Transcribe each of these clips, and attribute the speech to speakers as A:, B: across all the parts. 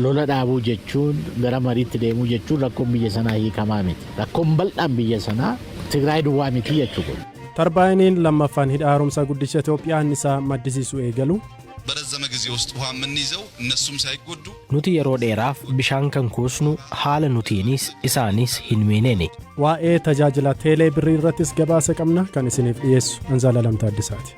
A: Lola dhaabuu jechuun gara mariitti deemuu jechuun rakkoon biyya sanaa hiikamaa miti. Rakkoon bal'aan biyya sanaa Tigraay duwwaa miti jechuudha.
B: Tarbaayiniin lammaffaan hidha haaromsaa guddicha Itoophiyaa annisaa maddisiisuu eegalu.
C: በረዘመ ጊዜ ውስጥ ውሃ የምንይዘው እነሱም ሳይጎዱ
D: Nuti yeroo dheeraaf bishaan kan kuusnu haala nutiinis isaanis hin miineeni.
B: Waa'ee tajaajila teelee birrii irrattis gabaasa qabna kan isiniif dhiyeessu Anzaalaa Taaddasaati.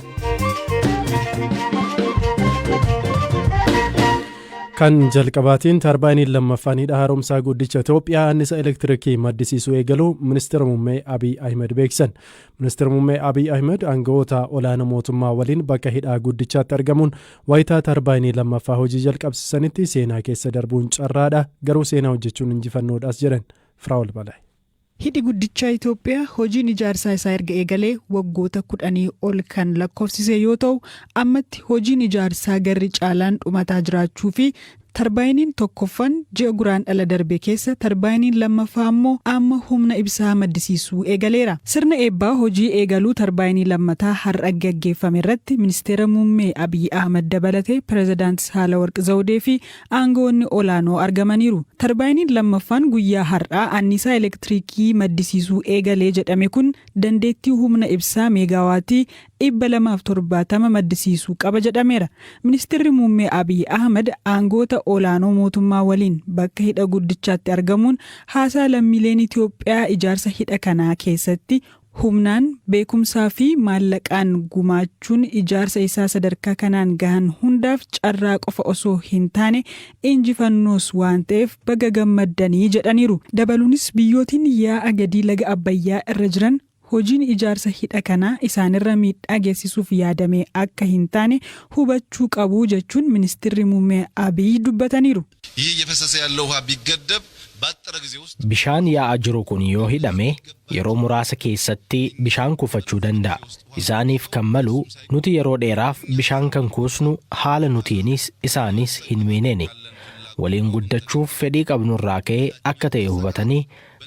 B: Kan jalqabaatiin tarbaayiniin lammaffaan hidha haaromsaa guddicha Itoophiyaa annisa elektirikii maddisiisuu eegaluu ministeera muummee Abiy Ahmed beeksisan. Ministeera muummee Abiy Ahmed aangawoota olaanoo mootummaa waliin bakka hidhaa guddichaatti argamuun wayitaa tarbaayinii lammaffaa hojii jalqabsiisanitti seenaa keessa darbuun carraadha, garuu seenaa hojjechuun injifannoodhaas jedhan. Firaa'ol Balaa.
E: Hidhi guddicha Itoophiyaa hojiin ijaarsaa isaa erga eegalee waggoota 10 ol kan lakkoofsise yoo ta'u, ammatti hojiin ijaarsaa garri caalaan dhumataa jiraachuu fi tarbaayiniin tokkoffaan ji'a Guraandhala darbe keessa, tarbaayiniin lammaffaa ammoo amma humna ibsaa maddisiisuu eegaleera. Sirna eebbaa hojii eegaluu tarbaayinii lammataa har'a gaggeeffame irratti ministeera muummee Abiy Ahmad dabalatee pirezidaanti Saalawarq Zawudee fi aangawoonni olaanoo argamaniiru. Tarbaayiniin lammaffaan guyyaa har'aa anniisaa elektiriikii maddisiisuu eegalee jedhame kun dandeettii humna ibsaa meegaawaatii 270 maddisiisuu qaba jedhameera. Ministeerri muummee Abiy Ahmad aangoota olaanoo mootummaa waliin bakka hidha guddichaatti argamuun haasaa lammiileen Itoophiyaa ijaarsa hidha kanaa keessatti humnaan, beekumsaa fi maallaqaan gumaachuun ijaarsa isaa sadarkaa kanaan gahan hundaaf carraa qofa osoo hin taane injifannoos waan ta'eef baga gammaddanii jedhaniiru. Dabaluunis biyyootiin yaa'a gadii laga Abbayyaa irra jiran hojiin ijaarsa hidha kanaa isaanirra miidhaa geessisuuf yaadame akka hin taane hubachuu qabu jechuun ministeerri muummee Abiy dubbataniiru.
C: ይህ እየፈሰሰ ያለው ውሃ ቢገደብ ባጠረ ጊዜ ውስጥ
D: Bishaan yaa'aa jiru kun yoo hidhame yeroo muraasa keessatti bishaan kuufachuu danda'a. Isaaniif kan malu nuti yeroo dheeraaf bishaan kan kuusnu haala nutiinis isaanis hin miineeni. Waliin guddachuuf fedhii qabnurraa ka'ee akka ta'e hubatanii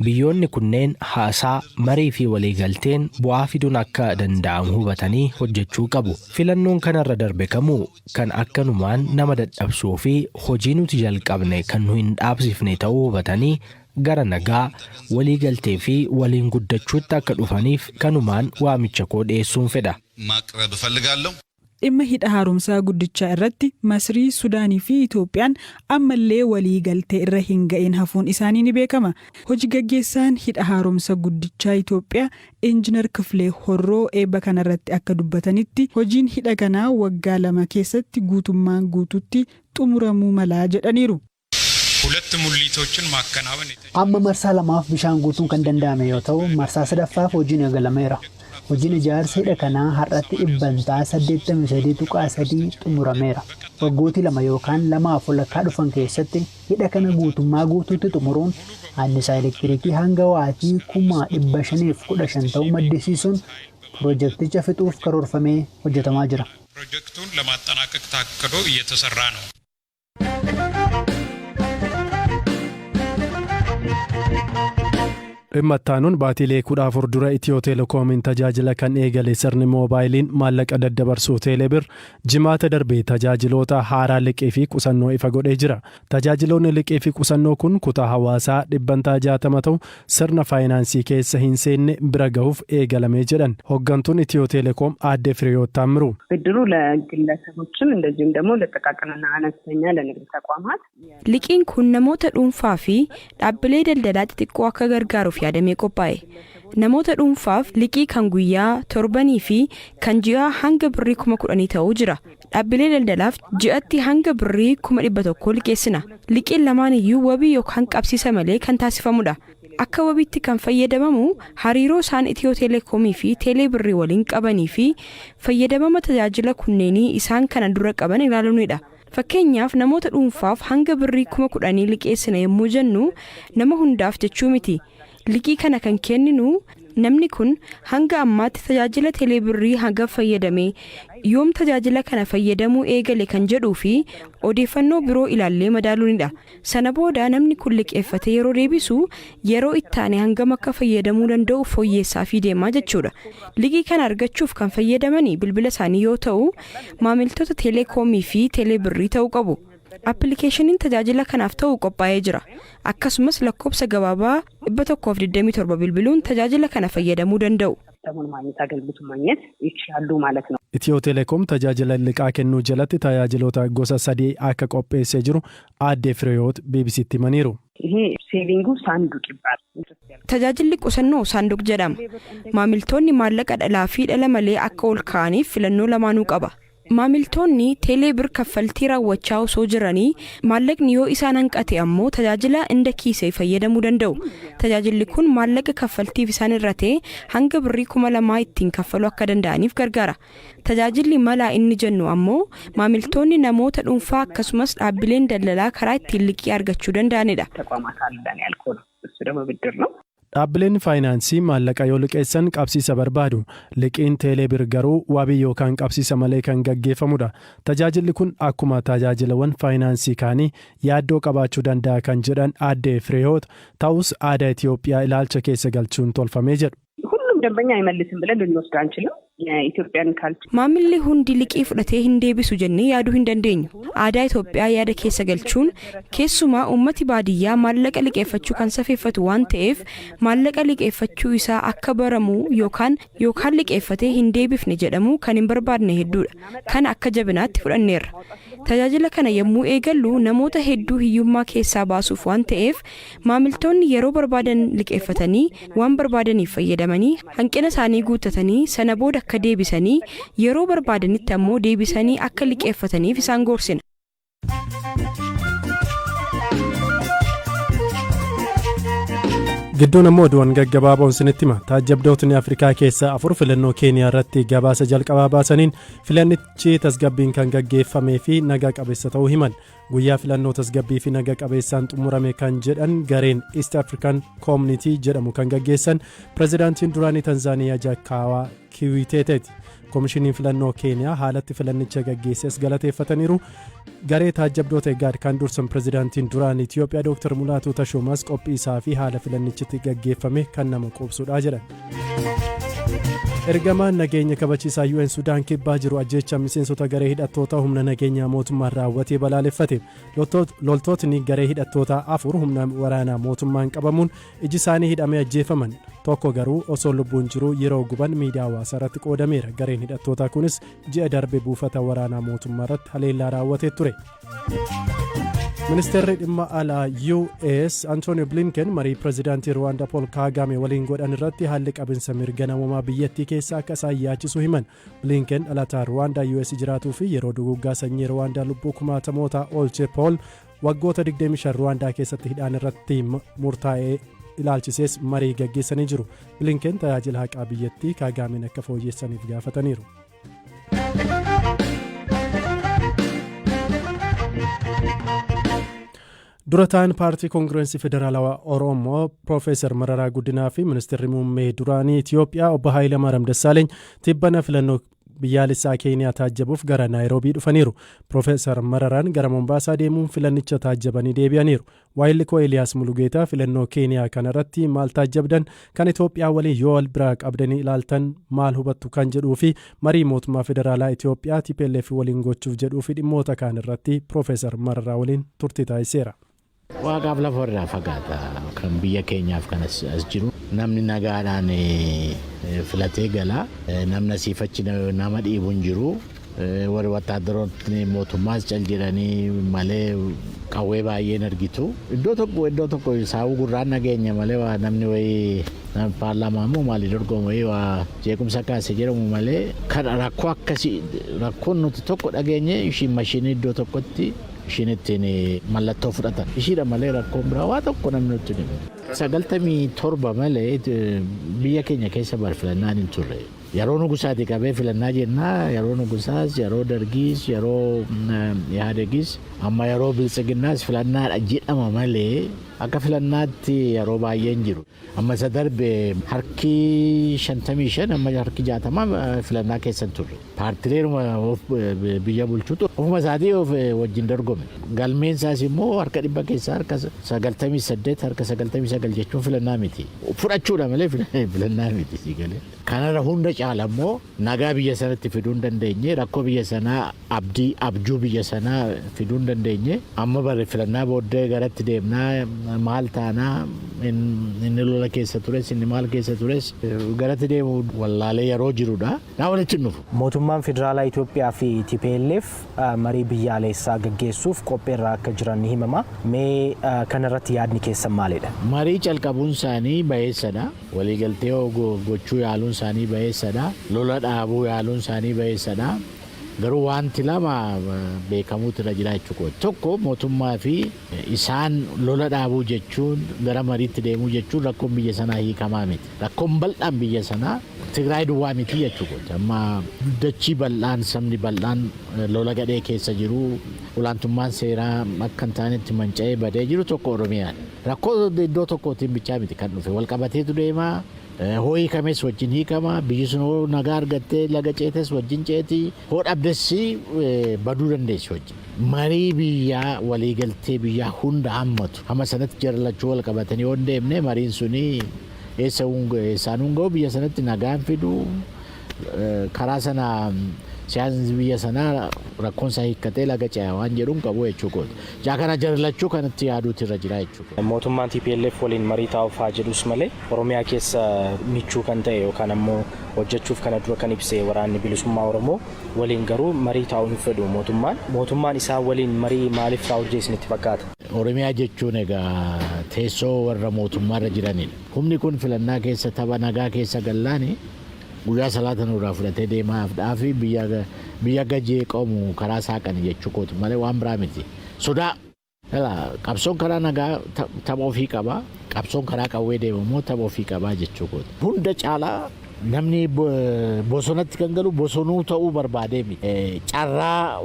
D: biyyoonni kunneen haasaa, marii fi waliigalteen bu'aa fiduun akka danda'amu hubatanii hojjechuu qabu. Filannoon kanarra darbe kamuu kan akkanumaan nama dadhabsuu fi hojii nuti jalqabne kan nu hin dhaabsifne ta'uu hubatanii gara nagaa, waliigaltee fi waliin guddachuutti akka dhufaniif kanumaan waamicha koo dhiyeessuun fedha.
C: ማቅረብ እፈልጋለሁ።
E: Dhimma hidha haaromsaa guddichaa irratti Masrii, Sudaanii fi Itoophiyaan ammallee walii galtee irra hin ga'in hafuun isaanii ni beekama. Hojii gaggeessaan hidha haaromsa guddichaa Itoophiyaa Injiinar Kifilee Horroo eebba kanarratti akka dubbatanitti, hojiin hidha kanaa waggaa 2 keessatti guutummaan guututti xumuramuu malaa jedhaniiru.
F: ሁለት ሙሊቶችን ማከናወን
G: Amma marsaa lamaaf bishaan guutuun kan danda'ame yoo ta'u, marsaa sadaffaaf hojiin eegalameera. Hojiin ijaarsa hidha kanaa har'atti dhibbantaa 83.3 xumurameera. Waggootii 2 yookaan lamaaf walakkaa dhufan keessatti hidha kana guutummaa guutuutti xumuruun annisaa elektiriikii hanga waatii 515,000 ta'u maddisiisuun piroojeekticha fixuuf karoorfamee hojjetamaa jira.
F: ፕሮጀክቱን ለማጠናቀቅ ታቅዶ እየተሰራ ነው።
B: Dhimma ittaanuun baatiilee 14 dura Itiyoo Teelekoomiin tajaajila kan eegale sirni moobaayiliin maallaqa daddabarsuu Teelebir jimaata darbee tajaajiloota haaraa liqii fi qusannoo ifa godhee jira. Tajaajiloonni liqii fi qusannoo kun kutaa hawaasaa dhibbantaa 60 ta'u sirna faayinaansii keessa hin seenne bira gahuuf eegalamee jedhan hooggantuun Itiyoo Teelekoom aadde Firiyoot Taammiruu.
H: ብድሩ ለግለሰቦችም እንደዚሁም ደግሞ ለጥቃቅንና አነስተኛ ለንግድ ተቋማት
I: Liqiin kun namoota dhuunfaa fi dhaabbilee daldalaa xixiqqoo akka gargaaruuf yaadamee qophaa'e. Namoota dhuunfaaf liqii kan guyyaa, torbanii fi kan ji'aa hanga birrii 10,000 ta'uu jira. Dhaabbilee daldalaaf ji'atti hanga birrii 100,000 liqeessina. Liqiin lamaan iyyuu wabii yookaan qabsiisa malee kan taasifamudha. Akka wabiitti kan fayyadamamu hariiroo isaan Itiyoo Teelekoomii fi Teelee Birrii waliin qabanii fi fayyadamama tajaajila kunneenii isaan kana dura qaban ilaaluunidha. Fakkeenyaaf, namoota dhuunfaaf hanga birrii 10,000 liqeessina yommuu jennu nama hundaaf jechuu miti. Liqii kana kan kenninu namni kun hanga ammaatti tajaajila teelee birrii hanga fayyadame, yoom tajaajila kana fayyadamuu eegale kan jedhuu fi odeeffannoo biroo ilaallee madaaluunidha. Sana booda namni kun liqeeffatee yeroo deebisu yeroo ittaane hangam akka fayyadamuu danda'u fooyyeessaafii deemaa jechuudha. Liqii kana argachuuf kan fayyadamanii bilbila isaanii yoo ta'u, maamiltoota teeleekoomii fi teelee birrii ta'uu qabu. Appilikeeshiniin tajaajila kanaaf ta'u qophaa'ee jira. Akkasumas lakkoofsa gabaabaa 127 bilbiluun tajaajila kana fayyadamuu danda'u.
H: ሲስተሙን ማግኘት አገልግሎቱን ማግኘት ይችላሉ ማለት ነው።
B: Itiyoo Teleekoom tajaajila liqaa kennuu jalatti tajaajiloota gosa sadii akka qopheessee jiru aadde Fireewoot BBCtti himaniiru.
H: ይሄ ሴቪንጉ ሳንዱቅ ይባላል።
I: Tajaajilli qusannoo Saanduq jedhama. Maamiltoonni maallaqa dhalaa fi dhala malee akka ol kaa'aniif filannoo lamaanuu qaba. Maamiltoonni teelee bir kaffaltii raawwachaa osoo jiranii maallaqni yoo isaan hanqate ammoo tajaajila inda kiisee fayyadamuu danda'u. Tajaajilli kun maallaqa kaffaltiif isaan irra ta'e hanga birrii 2000 ittiin kaffaluu akka danda'aniif gargaara. Tajaajilli malaa inni jennu ammoo maamiltoonni namoota dhuunfaa akkasumas dhaabbileen daldalaa karaa ittiin liqii argachuu danda'anidha.
H: ተቋማት አለን ያልኩህ ነው። እሱ ደግሞ ብድር ነው።
B: Dhaabbileen faayinaansii maallaqa yoo liqeessan qabsiisa barbaadu. Liqiin teelee bir garuu wabii yookaan qabsiisa malee kan gaggeeffamudha. Tajaajilli kun akkuma tajaajilawwan faayinaansii kaanii yaaddoo qabaachuu danda'a kan jedhan aadde Fireewoot, ta'us aadaa Itiyoophiyaa ilaalcha keessa galchuun tolfamee jedhu.
H: ሁሉም ደንበኛ አይመልስም ብለን ልንወስድ አንችልም። የኢትዮጵያን ካልቸር
I: Maamilli hundi liqii fudhatee hin deebisu jennee yaaduu hin dandeenyu. Aadaa Itoophiyaa yaada keessa galchuun, keessumaa uummati baadiyyaa maallaqa liqeeffachuu kan safeeffatu waan ta'eef, maallaqa liqeeffachuu isaa akka baramu yookaan liqeeffatee hin deebifne jedhamu kan hin barbaadne hedduudha. Kana akka jabinaatti fudhanneerra. Tajaajila kana yommuu eegallu namoota hedduu hiyyummaa keessaa baasuuf waan ta'eef, maamiltoonni yeroo barbaadan liqeeffatanii, waan barbaadaniif fayyadamanii, hanqina isaanii guuttatanii, sana booda akka deebisanii, yeroo barbaadanitti ammoo deebisanii akka liqeeffataniif isaan gorsina.
B: Gidduun ammoo oduuwwan gaggabaaboon isinitti hima. Taajjabdootni Afrikaa keessaa afur filannoo Keeniyaa irratti gabaasa jalqabaa baasaniin filannichi tasgabbiin kan gaggeeffamee fi nagaa qabeessa ta'uu himan. Guyyaa filannoo tasgabbii fi nagaa qabeessaan xumurame kan jedhan gareen East African Community jedhamu kan gaggeessan pirezidaantiin duraanii Tanzaaniyaa Jakaawaa Kiwiteeteeti. Koomishiniin filannoo Keeniyaa haalatti filannicha gaggeesses galateeffataniiru. Garee taajjabdoota Igaad kan dursan pirezidaantiin duraan Itiyoophiyaa Dr. Mulaatuu Tashoomaas qophii isaa fi haala filannichitti gaggeeffame kan nama quubsudha jedhan. Ergamaan nageenya kabachiisaa UN Sudaan Kibbaa jiru ajjeecha miseensota garee hidhattoota humna nageenyaa mootummaan raawwatee balaaleffate. Loltootni garee hidhattoota afur humna waraanaa mootummaan qabamuun iji isaanii hidhamee ajjeefaman. Tokko garuu osoo lubbuun jiru yeroo guban miidiyaa hawaasaa irratti qoodameera. Gareen hidhattootaa kunis ji'a darbe buufata waraanaa mootummaa irratti haleellaa raawwatee ture. Ministeerri dhimma alaa US Antonio Blinken marii pirezidaantii Ruwaandaa Paul Kaagame waliin godhan irratti haalli qabinsa mirga namoomaa biyyattii keessaa akka isaan yaachisu himan. Blinken dhalataa Ruwaandaa US jiraatuu fi yeroo duguggaa sanyii Ruwaandaa lubbuu kumaatamoota oolche Paul waggoota 25 Ruwaandaa keessatti hidhaan irratti murtaa'ee ilaalchisees marii gaggeessanii jiru. Blinken tajaajila haqaa biyyattii Kaagaameen akka fooyyessaniif gaafataniiru. Durataan paartii Koongirensii Federaalawaa Oromoo Piroofeesar Mararaa Guddinaa fi ministeerri muummee duraanii Itiyoophiyaa obbo Haayilamaariyaam Dassaaleeny tibbana filannoo biyyaalessaa Keeniyaa taajjabuuf gara Naayiroobii dhufaniiru. Piroofeesar Mararaan gara Mombaasaa deemuun filannicha taajjabanii deebi'aniiru. Waayilli koo Eeliyaas Mulugeetaa filannoo Keeniyaa kanarratti maal taajjabdan, kan Itoophiyaa waliin yoo wal biraa qabdanii ilaaltan maal hubattu kan jedhuu fi marii mootummaa federaalaa Itoophiyaa TPLF waliin gochuuf jedhuu fi dhimmoota kaan irratti Piroofeesar Mararaa waliin turtii taasiseera.
A: Waaqaaf lafa irraa fagaata kan biyya keenyaaf kan as jiru. Namni nagaadhaan filatee gala. Namni asiif achi nama dhiibu hin jiru. Warri wattaadaroonni mootummaas cal jedhanii malee qawwee baay'een argitu. Iddoo tokko saawuu gurraan nageenya malee waa namni wayii paarlaamaa immoo maalii dorgomu wayii waa jeequmsa kaase jedhamu malee kan rakkoo akkasii rakkoon nuti tokko dhageenye ishiin mashiinii iddoo tokkotti ishiin ittiin mallattoo fudhatan ishiidha malee rakkoon biraa waa tokko namni nutti himu. 97 malee biyya keenya keessa bar filannaan hin turre. Yeroo nugusaati qabee filannaa jennaa, yeroo nugusaas, yeroo dargiis, yeroo Yaadegis, amma yeroo Biltsiginnaas filannaadha jedhama malee akka filannaatti yeroo baay'een jiru. Amma isa darbe harki 55 amma harki 60 filannaa keessa hin turre. Paartileeruma biyya bulchuutu ofuma isaatii of wajjin dorgome. Galmeen isaas immoo harka 100 keessaa harka 98, harka 99. 9 jechuun filannaa miti. Fudhachuudha malee filannaa miti si galee. Kanarra hunda caala immoo nagaa biyya sanatti fiduu hin dandeenye, rakkoo biyya sanaa, abdii abjuu biyya sanaa fiduu hin dandeenye. Amma bare filannaa booddee garatti deemnaa, maal taanaa, inni lola keessa tures, inni maal keessa tures garatti deemu wallaalee yeroo jirudha. Naa walitti hin dhufu.
D: Mootummaan Federaalaa Itoophiyaa fi TPLF marii biyyaalessaa gaggeessuuf qopheerra akka jiran ni himama. Mee kanarratti yaadni keessan maalidha?
A: Marii calqabuun isaanii bayeessadha. Waliigaltee gochuu yaaluun isaanii bayeessadha. Lola dhaabuu yaaluun isaanii bayeessadha. Garuu wanti lama beekamuutu irra jira jechuudha. Tokko, mootummaa fi isaan lola dhaabuu jechuun, gara mariitti deemuu jechuun rakkoon biyya sanaa hiikamaa miti. Rakkoon bal'aan biyya sanaa Tigraay duwwaa miti jechuudha. Amma dachii bal'aan, sabni bal'aan lola gadhee keessa jiru, olaantummaan seeraa akka hin taanetti manca'ee badee jiru tokko Oromiyaadha. Rakkoo iddoo tokkootiin bichaa miti kan dhufe, wal qabateetu deema. Hoo hiikames wajjin hiikama. Biyyi sun hoo nagaa argattee laga ceetes wajjin ceeti. Hoo dhabdes baduu dandeessi wajjin. Marii biyyaa, waliigaltee biyyaa hunda hammatu. Hamma sanatti jara lachuu wal qabatanii yoo hin deemne, mariin suni eessa eessaan ga'u, biyya sanatti nagaan fidu. Karaa sana siyaasni biyya sanaa rakkoon isaa hiikkatee laga ce'a waan jedhuun qabu jechuudha. Jaa kana jara lachuu kanatti yaaduutu irra jira jechuudha.
D: Mootummaan TPLF waliin marii taa'uuf haa jedhus malee, Oromiyaa keessa michuu kan ta'e yookaan ammoo hojjechuuf kana dura kan ibse Waraanni Bilisummaa Oromoo waliin garuu marii taa'uu hin fedhu mootummaan. Mootummaan isaa waliin marii maaliif taa'uu isinitti fakkaata?
A: Oromiyaa jechuun egaa teessoo warra mootummaarra jiranidha. Humni kun filannaa keessa tapha nagaa keessa gallaani guyyaa salaata nurraa fudhatee deemaaf dhaafi biyya gajee qabu karaa saaqani jechuu kooti malee waan biraa miti. Sodaa qabsoon karaa nagaa tapha ofii qaba. Qabsoon karaa qawwee deemu immoo tapha ofii qabaa jechuu kooti. Hunda caalaa namni bosonatti kan galu bosonuu ta'uu barbaadee miti. Carraa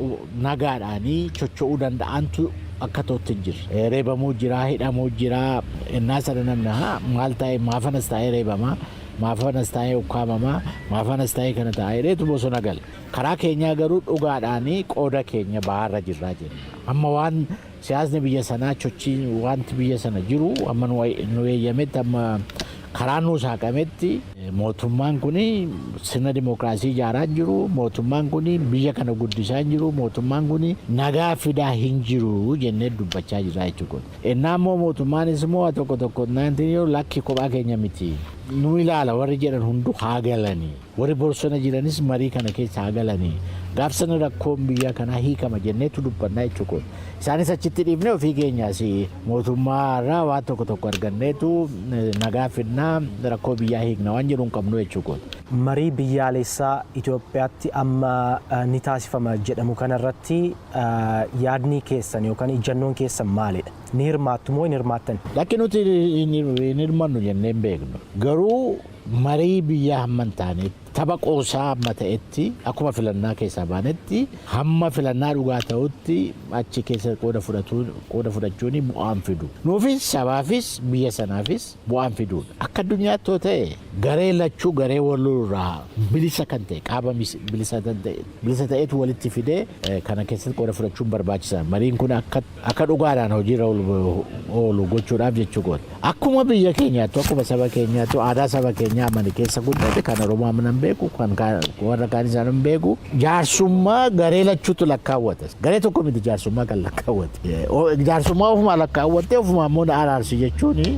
A: nagaadhaanii socho'uu danda'antu akka ta'utti hin jirre. Reebamuu jira, hidhamuu jira. Innaa sana namni haa maal ta'e, maafanas taa'ee reebamaa, maafanas taa'ee ukkaamamaa, maafanas taa'ee kana taa'ee reetu bosona gala. Karaa keenyaa garuu dhugaadhaanii qooda keenya bahaarra jirraa jenna. Amma waan siyaasni biyya sanaa sochii wanti biyya sana jiru amma nu eeyyametti, amma karaa nu saaqametti, mootummaan kun sirna dimookiraasii ijaaraa hin jiru, mootummaan kun biyya kana guddisaa hin jiru, mootummaan kun nagaa fidaa hin jiru jennee dubbachaa jirra jechuudha. Innaa immoo mootummaanis immoo tokko tokko naantiin yoo lakki kophaa keenya miti. Nu ilaala warri jedhan hundu haa galanii. Warri bosona jiranis marii kana keessa haa galanii. Gaaf sana rakkoon biyya kanaa hiikama jenneetu dubbannaa jechuudha. Isaanis achitti dhiifnee ofii keenyaas mootummaa irraa waan tokko tokko arganneetu nagaa fidnaa, rakkoo biyyaa hiikna waan jedhu hin qabnu jechuudha.
D: Marii biyyaalessaa Itoophiyaatti amma ni taasifama jedhamu kanarratti yaadni keessan yookaan ijjannoon keessan maalidha? Ni hirmaattu moo hin hirmaattan?
A: Lakki, nuti hin hirmannu jennee hin beeknu. Garuu marii biyyaa hamma hin taanetti, tapha qoosaa hamma ta'etti, akkuma filannaa keessaa baanetti, hamma filannaa dhugaa ta'utti achi keessa qooda fudhachuun bu'aan fidu. Nuufis, sabaafis, biyya sanaafis bu'aan fiduudha. Akka addunyaatti yoo ta'e, garee lachuu garee walirraa bilisa kan ta'e, qaama bilisa kan ta'e, bilisa ta'etu walitti fidee kana keessatti qooda fudhachuun barbaachisaadha. Mariin kun akka dhugaadhaan hojiirra oolu gochuudhaaf jechuudha. Akkuma biyya keenyaattu, akkuma saba keenyaattu, aadaa saba keenyaa amani keessa guddate, kan Oromoo amanan beeku, kan warra kaan isaan hin beeku. Jaarsummaa garee lachuutu lakkaawwata. Garee tokko miti jaarsummaa kan lakkaawwate. Jaarsummaa ofumaa lakkaawwattee ofumaa immoo na araarsi jechuuni.